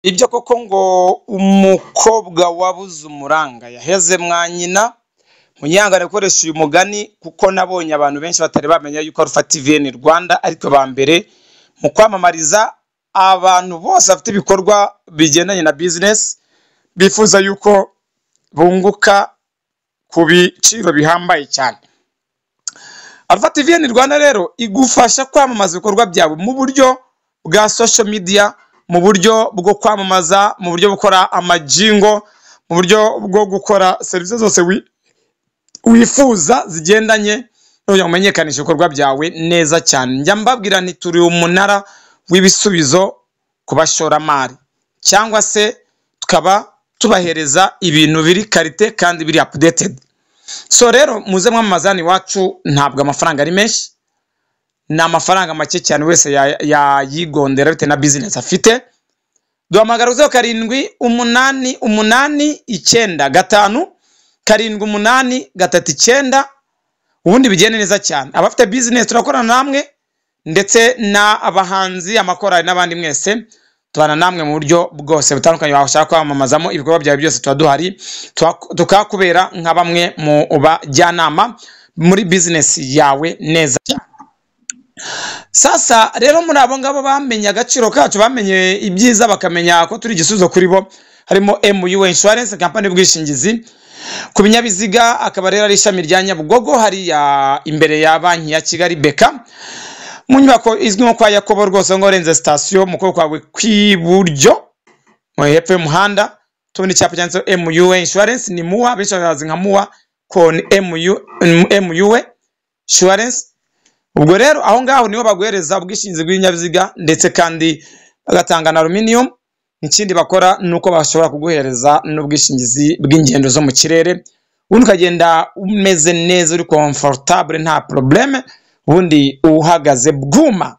Ibyo koko ngo umukobwa wabuze umuranga yaheze mwa nyina. Munyangane gukoresha uyu mugani kuko nabonye abantu benshi batari bamenya yuko Alpha TVN Rwanda ariko ba mbere mu kwamamariza abantu bose bafite ibikorwa bigendanye na business, bifuza yuko bunguka ku biciro bihambaye cyane. Alpha TVN Rwanda rero igufasha kwamamaza ibikorwa byawe mu buryo bwa social media, mu buryo bwo kwamamaza, mu buryo bwo gukora amajingo, mu buryo bwo gukora serivisi zose wifuza zigendanye no kugira ngo umenyekanishe ibikorwa byawe neza cyane. Njya mbabwira nti turi umunara w'ibisubizo ku bashoramari, cyangwa se tukaba tubahereza ibintu biri qualité kandi biri updated. So rero muze mwamamaza hano iwacu, ntabwo amafaranga ari menshi, ni amafaranga make cyane, wese yayigondera bitewe na business afite. Duhamagara 0788957839, ubundi bigende neza cyane. Abafite business turakorana namwe, ndetse n'abahanzi, amakorali n'abandi mwese tubana namwe mu buryo bwose butandukanye washaka kwamamazamo ibikorwa byawe byose, tuba duhari tukakubera nka bamwe mu bajyanama muri business yawe neza cyane. Sasa rero muri abo ngabo bamenye agaciro kacu, bamenye ibyiza, bakamenya ko turi igisubizo kuri bo, harimo MUA Insurance Company y'ubwishingizi ku binyabiziga, akaba rero ari ishami rya Nyabugogo hariya imbere ya Banki ya Kigali BK, mu nyubako izwi nko kwa Yakobo rwose, ngo urenze sitasiyo mu kuboko kwawe kw'iburyo mu hepfo y'umuhanda tubona icyapa cyanditseho MUA Insurance. Ni MUA, benshi bazi nka MUA ko ni MU, MUA Insurance. Ubwo rero aho ngaho niho baguhereza ubwishingizi bw'ibinyabiziga, ndetse kandi bagatanga na aluminium. Ikindi bakora ni uko bashobora kuguhereza n'ubwishingizi bw'ingendo zo mu kirere, ubundi ukagenda umeze neza, uri comfortable, nta problème, ubundi uhagaze bwuma.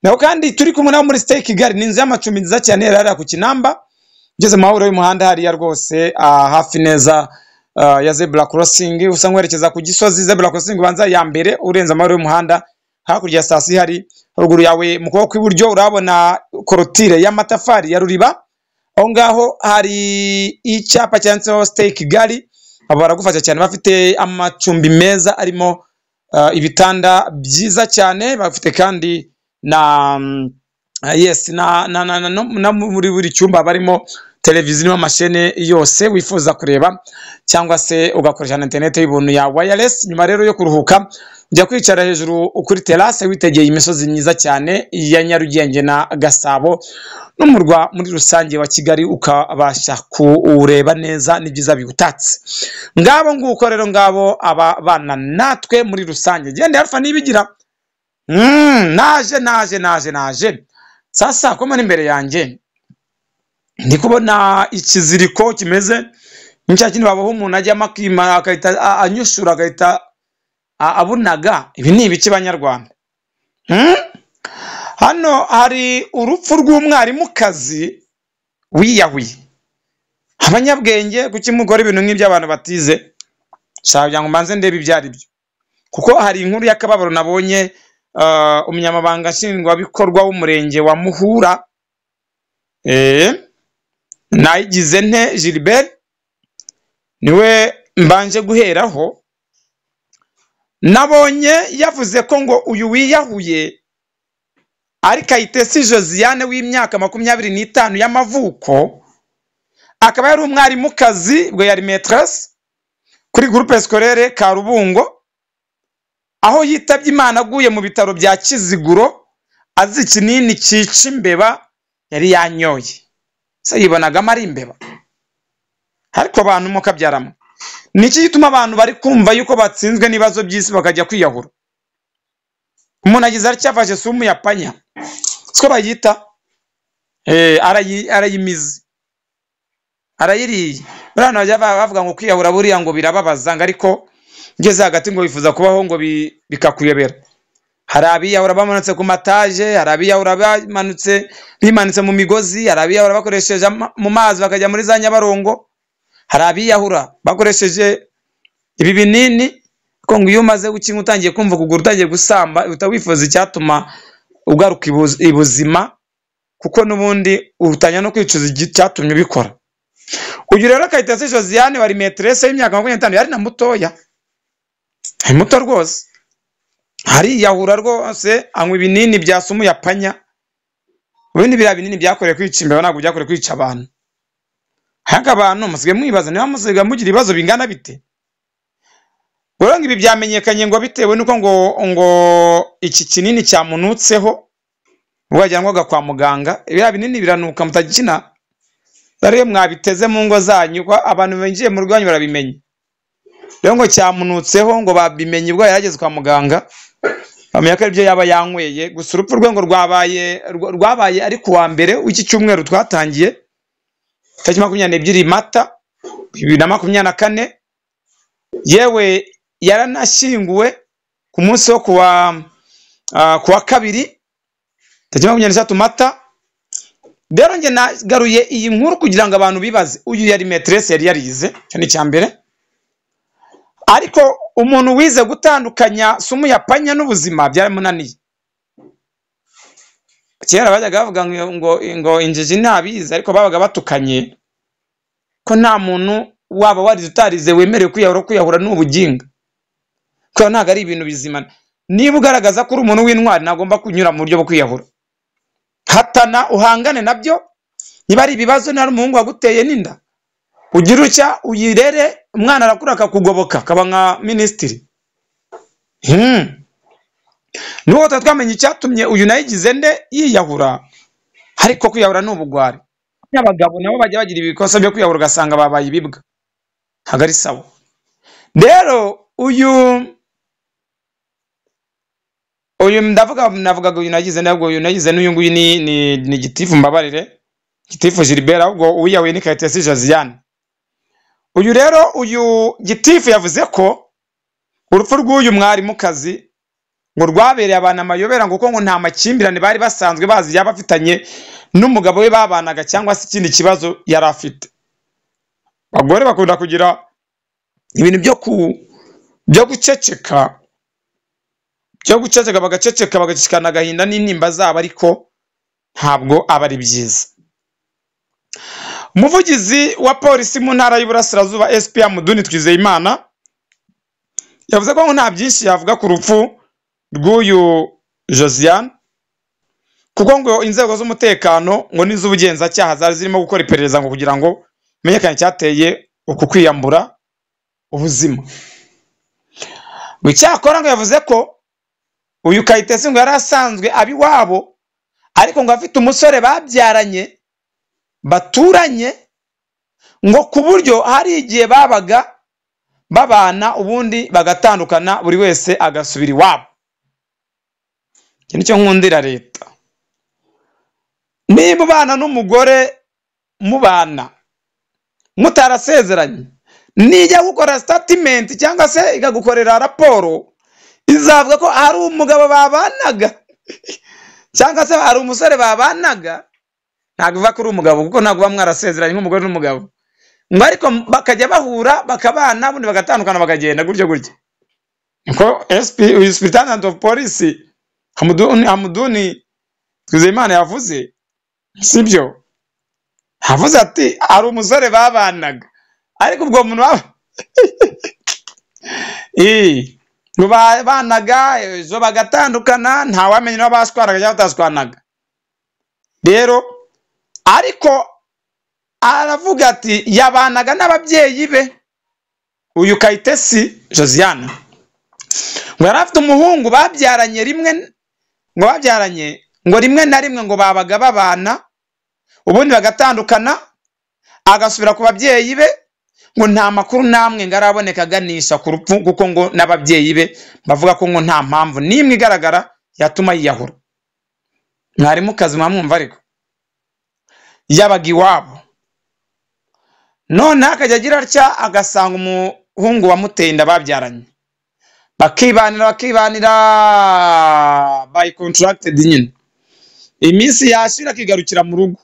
Naho kandi turi kumwe nabo muri Stay Kigali, ni inzu y'amacumbi nziza cyane iherereye ku Kinamba, ugeze mu mahuriro y'umuhanda hariya rwose, hafi neza ya zebra crossing, usa nk'uwerekeza ku Gisozi. Zebra crossing ubanza ya mbere urenze amahuriro y'umuhanda, hakurya ya sitasiyo hari haruguru yawe mu kuboko kw'iburyo, urabona clôture y'amatafari ya ruriba. Aho ngaho hari icyapa cyanditseho Stay Kigali. Abo baragufasha cyane, bafite amacumbi meza arimo ibitanda byiza cyane, bafite kandi na yes na, no, na muri buri cyumba barimo televiziyo irimo amashene yose wifuza kureba, cyangwa se ugakoresha na interineti y'ubuntu ya wireless. Nyuma rero yo kuruhuka ujya kwicara hejuru kuri terrasse witegeye imisozi myiza cyane ya Nyarugenge na Gasabo n'umurwa muri rusange wa Kigali, ukabasha kuwureba neza n'ibyiza biwutatse. Ngabo nguko rero, ngabo aba bana natwe muri rusange. Genda Alpha Nibigira. Naje naje naje naje. Sasa koma imbere yanjye ndi kubona ikiziriko kimeze nk'icya kindi baboha umuntu ajyamo akima, agahita anyushura, agahita abunaga. Ibi ni ibiki banyarwanda? Hano hari urupfu rw'umwarimukazi wiyahuye. Abanyabwenge, kuki mukora ibintu nk'ibyo abantu batize? Shaka kugira ngo mbanze ndebe ibyo ari byo, kuko hari inkuru y'akababaro nabonye. Umunyamabanga nshingwabikorwa w'umurenge wa Muhura, nayigize nte Gilbert, niwe mbanje guheraho. Nabonye yavuze ko ngo uyu wiyahuye ari Kayitesi Josiane w'imyaka 25 y'amavuko, akaba yari umwarimukazi, ubwo yari maîtresse kuri groupe scolaire Karubungo, aho yitabye Imana aguye mu bitaro bya Kiziguro azi ikinini cyica imbeba yari yanyoye. Se yibonagamo ari imbeba? Ariko abantu mukabyaramo, ni iki gituma abantu bari kumva yuko batsinzwe n'ibibazo by'isi bakajya kwiyahura? Umuntu agize atya afashe sumu ya panya, siko bayita, arayimize, arayiriye. Buriya abantu bajya bavuga ngo kwiyahura buriya ngo birababaza, ngo ariko ngeze hagati ngo wifuza kubaho ngo bikakuyobera. Hari abiyahura bamanutse ku mataje, hari abiyahura bamanutse bimanitse mu migozi, hari abiyahura bakoresheje mu mazi bakajya muri za Nyabarongo, hari abiyahura bakoresheje ibi binini. Ko ngo iyo umaze gukinywa utangiye kumva ukuguru utangiye gusamba, uhita wifuza icyatuma ugaruka ibuzima. kuko n'ubundi utangira no kwicuza icyatumye ubikora. Uyu rero Kayitesi Josiane wari maîtresse y'imyaka 25, yari na mutoya, ari muto rwose, ariyahura rwose, anywa ibinini bya sumu ya panya. Ubundi biriya binini byakorewe kwica imbeba, ntabwo byakorewe kwica abantu. Ariko abantu musigaye mwibaza niba musigaye mugira ibibazo bingana bite. Rero ngo ibi byamenyekanye ngo bitewe n'uko ngo iki kinini cyamunutseho ubwo yajyanwaga kwa muganga. Biriya binini biranuka, mutagikina rero, mwabiteze mu ngo zanyu ko abantu binjiye mu rugo barabimenya. Rero ngo cyamunutseho, ngo babimenye ubwo yarageze kwa muganga, bamenya ko aribyo yaba yanyweye. Gusa urupfu rwe ngo rwabaye ari ku wa mbere w'iki cyumweru twatangiye, tariki 22 Mata 2024. Yewe yaranashyinguwe ku munsi wo kuwa kabiri, tariki 23 Mata. Rero njye nagaruye iyi nkuru kugira ngo abantu bibaze, uyu yari maîtresse, yari yarize, icyo ni icya mbere. Ariko umuntu wize gutandukanya sumu ya panya n'ubuzima byaramunaniye. Kera bajyaga bavuga ngo injiji ntabizi, ariko babaga batukanye ko nta muntu waba warize utarize wemerewe kwiyahura. Kwiyahura ni ubuginga, kubera ntabwo ari ibintu bizima. Niba ugaragaza ko uri umuntu w'intwari, ntagomba kunyura mu buryo bwo kwiyahura. Hatana, uhangane nabyo. Niba ari ibibazo, niba ari umuhungu waguteye n'inda, ugira utya uyirere, umwana arakura akakugoboka, akaba nka minisitiri. Nubwo tutari twamenya icyatumye uyu nayigize nde yiyahura, ariko kwiyahura ni ubugwari. N'abagabo nabo bajya bagira ibikosa byo kwiyahura, ugasanga babaye ibibwa, ntabwo ari sawa. Rero uyu ndavuga, navugaga uyu nagize, ntabwo uyu nagize n'uyu nguyu ni gitifu, mbabarire, gitifu Gilbert, ahubwo uwiyahuye ni Kayitesi Josiane. Uyu rero, uyu gitifu yavuze ko urupfu rw'uyu mwarimukazi ngo rwabereye abantu amayobera, ngo kuko ngo nta makimbirane bari basanzwe bazi yaba afitanye n'umugabo we babanaga, cyangwa se ikindi kibazo yari afite. Abagore bakunda kugira ibintu byo guceceka, bagaceceka, bagacecekana agahinda n'intimba zabo, ariko ntabwo aba ari byiza. Umuvugizi wa polisi mu Ntara y'Iburasirazuba, SP Hamuduni Twizeyimana, yavuze ko nta byinshi yavuga ku rupfu rw'uyu Josiane, kuko ngo inzego z'umutekano ngo n'iz'ubugenzacyaha zari zirimo gukora iperereza ngo kugira ngo hamenyekane icyateye uku kwiyambura ubuzima. Ngo icyakora ngo yavuze ko uyu Kayitesi ngo yari asanzwe aba iwabo, ariko ngo afite umusore babyaranye baturanye, ngo ku buryo hari igihe babaga babana ubundi bagatandukana, buri wese agasubira iwabo. Iki nicyo nkundira leta. Niba ubana n'umugore, mubana mutarasezeranye, nijya gukora statement cyangwa se ikagukorera raporo, izavuga ko hari umugabo babanaga cyangwa se hari umusore babanaga. Ntabwo ivuga ko uri umugabo, kuko ntabwo uba mwarasezeranye nk'umugore n'umugabo. Ngo ariko bakajya bahura bakabana, ubundi bagatandukana, bakagenda gutyo gutyo. Niko SP, uyu Superintendent of Police Hamuduni Twizeyimana yavuze, sibyo? Yavuze ati hari umusore babanaga, ariko ubwo muntu baba ngo babanaga, ejo bagatandukana, ntawamenya niba bashwanaga cyangwa batashwanaga. Rero ariko aravuga ati yabanaga n'ababyeyi be. Uyu Kayitesi Josiane ngo yari afite umuhungu babyaranye rimwe, ngo babyaranye, ngo rimwe na rimwe ngo babaga babana ubundi bagatandukana, agasubira ku babyeyi be. Ngo nta makuru n'amwe ngo araboneka aganisha ku rupfu, kuko ngo n'ababyeyi be bavuga ko ngo nta mpamvu n'imwe igaragara yatuma yiyahura. Mwarimukazi mwamwumva, ariko yabaga iwabo, noneho akajya agira atya agasanga umuhungu wamuteye inda babyaranye, bakibanira by contracted nyine. Iminsi yashira akigarukira mu rugo,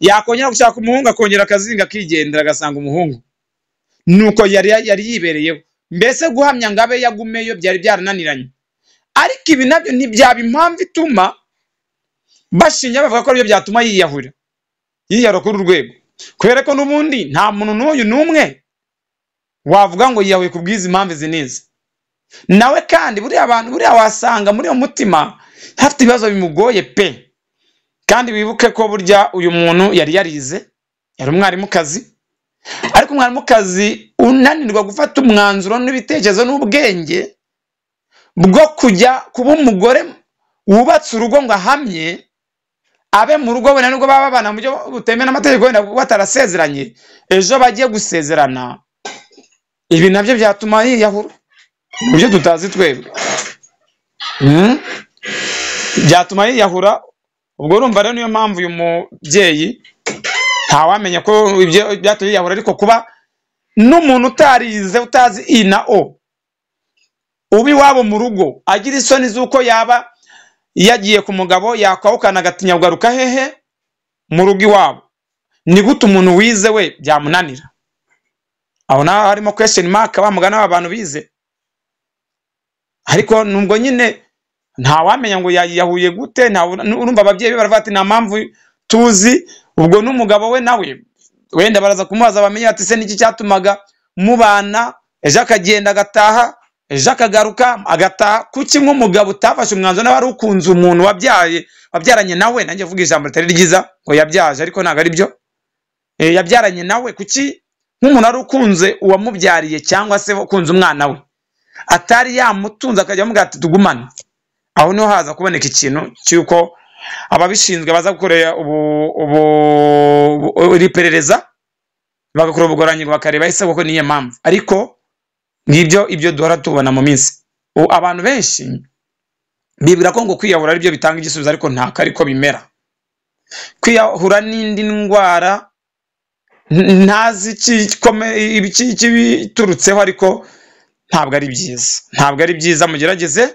yakongera gushaka umuhungu, akongera akazinga akigendera, agasanga umuhungu. Nuko yari yibereyeho. Mbese guhamya ngo abe yagumeyo byari byarananiranye. Ariko ibi nabyo ntibyaba impamvu ituma Bashinja bavuga ko aribyo byatuma yiyahura, yiyahura kuri uru rwego, kubera ko n'ubundi nta muntu n'uyu n'umwe wavuga ngo yiyahuye ku bw'izi mpamvu izi n'izi. Nawe kandi buriya abantu buriya wasanga muri uwo mutima hafite ibibazo bimugoye pe. Kandi wibuke ko burya uyu muntu yari yarize, yari umwarimukazi, ariko umwarimukazi unanirwa gufata umwanzuro n'ibitekerezo n'ubwenge bwo kujya kuba umugore wubatse urugo ngo ahamye abe mu rugo, wenda nubwo baba babana mu buryo butemewe n'amategeko, wenda batarasezeranye, ejo bagiye gusezerana, ibi nabyo byatuma yiyahura mu buryo tutazi twebwe. Byatuma yiyahura. Ubwo urumva rero niyo mpamvu uyu mubyeyi ntawamenya ko ibyo byatumye yiyahura, ariko kuba n'umuntu utarize, utazi i na o, uba iwabo mu rugo agira isoni z'uko yaba yagiye ku mugabo yakwahukana agatinya kugaruka hehe mu rugo iwabo. Ni gute umuntu wize we byamunanira? Aho naho harimo question mark, wa mugani w'abantu bize. Ariko nubwo nyine ntawamenya ngo yahuye gute, urumva ababyeyi be baravuga ati nta mpamvu tuzi. Ubwo n'umugabo we nawe wenda baraza kumubaza bamenye ati se niki cyatumaga mubana, ejo akagenda agataha, ejo akagaruka agataha. Kuki nk'umugabo utafashe umwanzuro nawe wari ukunze umuntu wabyaye, wabyaranye nawe, nanjye mvuga ijambo ritari ryiza ngo yabyaje ariko ntabwo ari byo, yabyaranye nawe. Kuki nk'umuntu wari ukunze uwamubyariye cyangwa se ukunze umwana we atari yamutunze akajya amubwira ati tugumane? Aho niho haza kuboneka ikintu cy'uko ababishinzwe baza gukorera iri perereza, bagakora ubugororangingo bakareba ese koko niyo mpamvu. Ariko ngibyo ibyo duhora tubona mu minsi. Abantu benshi bibwira ko ngo kwiyahura aribyo bitanga igisubizo, ariko ntako ariko bimera. Kwiyahura n'indi ndwara ntazi ikibiturutseho, ariko ntabwo ari byiza, ntabwo ari byiza. Mugerageze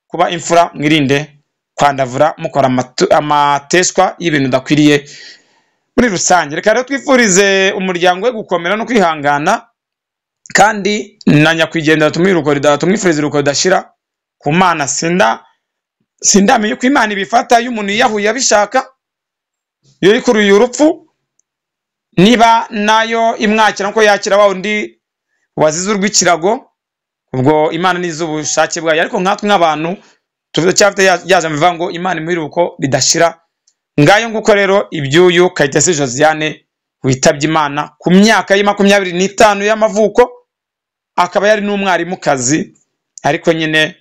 kuba imfura, mwirinde kwandavura mukora amateshwa y'ibintu udakwiriye muri rusange. Reka rero twifurize umuryango we gukomera no kwihangana, kandi na nyakwigendera tumwifurize iruhuko ridashira ku Mana. Sindamenya uko Imana ibifata iyo umuntu yiyahuye abishaka, iyo yikuruye urupfu, niba nayo imwakira nkuko yakira wa undi wazize urw'ikirago, ubwo Imana nizo ubushake bwayo. Ariko nkatwe nk'abantu turacyafite yaje bivuga ngo Imana imuhe iruhuko ridashira. Ngayo nguko rero iby'uyu Kayitesi Josiane witabye Imana ku myaka ye 25 y'amavuko, akaba yari n'umwarimukazi, ariko nyine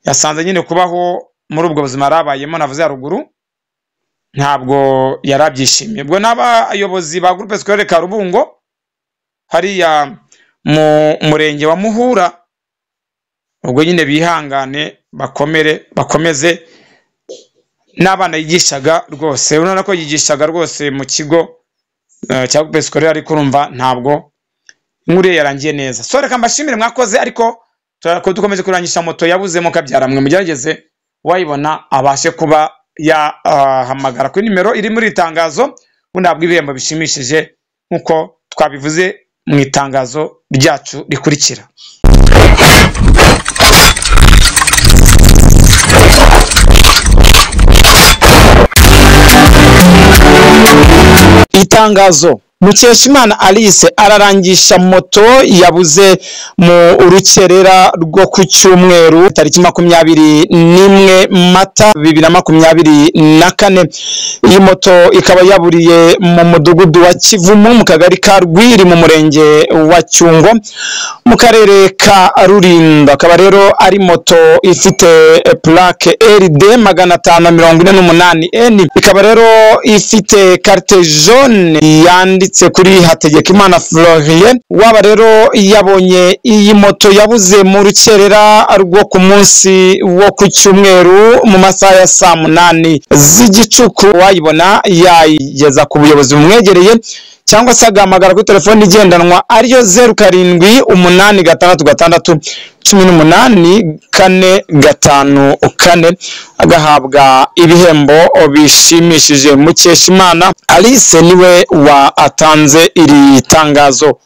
yasanze nyine kubaho muri ubwo buzima yarabayemo navuze haruguru ntabwo yarabyishimiye. Ubwo n'abayobozi ba Groupe Scolaire Karubungo hariya mu murenge wa Muhura, ubwo nyine bihangane, bakomere, bakomeze n'abana yigishaga rwose. Urabona ko yigishaga rwose mu kigo cya Groupe Scolaire, ariko urumva ntabwo inkuru ye yarangiye neza. So reka mbashimire mwakoze, ariko dukomeje kurangisha moto yabuze mukabyara mwe, mugerageze wayibona abashe kuba yahamagara kuri nimero iri muri itangazo, ubundi ahabwe ibihembo bishimishije nkuko twabivuze mu itangazo ryacu rikurikira. Itangazo: Mukeshimana Alice ararangisha moto yabuze mu urukerera rwo ku cyumweru tariki 21 Mata 2024. Iyi moto ikaba yaburiye mu mudugudu wa Kivumu mu kagari ka Rwiri mu murenge wa Cyungo mu karere ka Rulindo. Akaba rero ari moto ifite plaque RD 548 N, ikaba rero ifite carte jaune yanditse kuri Hategekimana Florien. Waba rero yabonye iyi moto yabuze mu rukerera rwo ku munsi wo ku cyumweru mu masaha ya saa 8 z'igicuku, wayibona yayigeza ku buyobozi bumwegereye cyangwa se agahamagara kuri telefoni igendanwa ariyo 07 8 6 18 4 5 4, agahabwa ibihembo bishimishije. Mukeshimana Alice niwe watanze iri tangazo.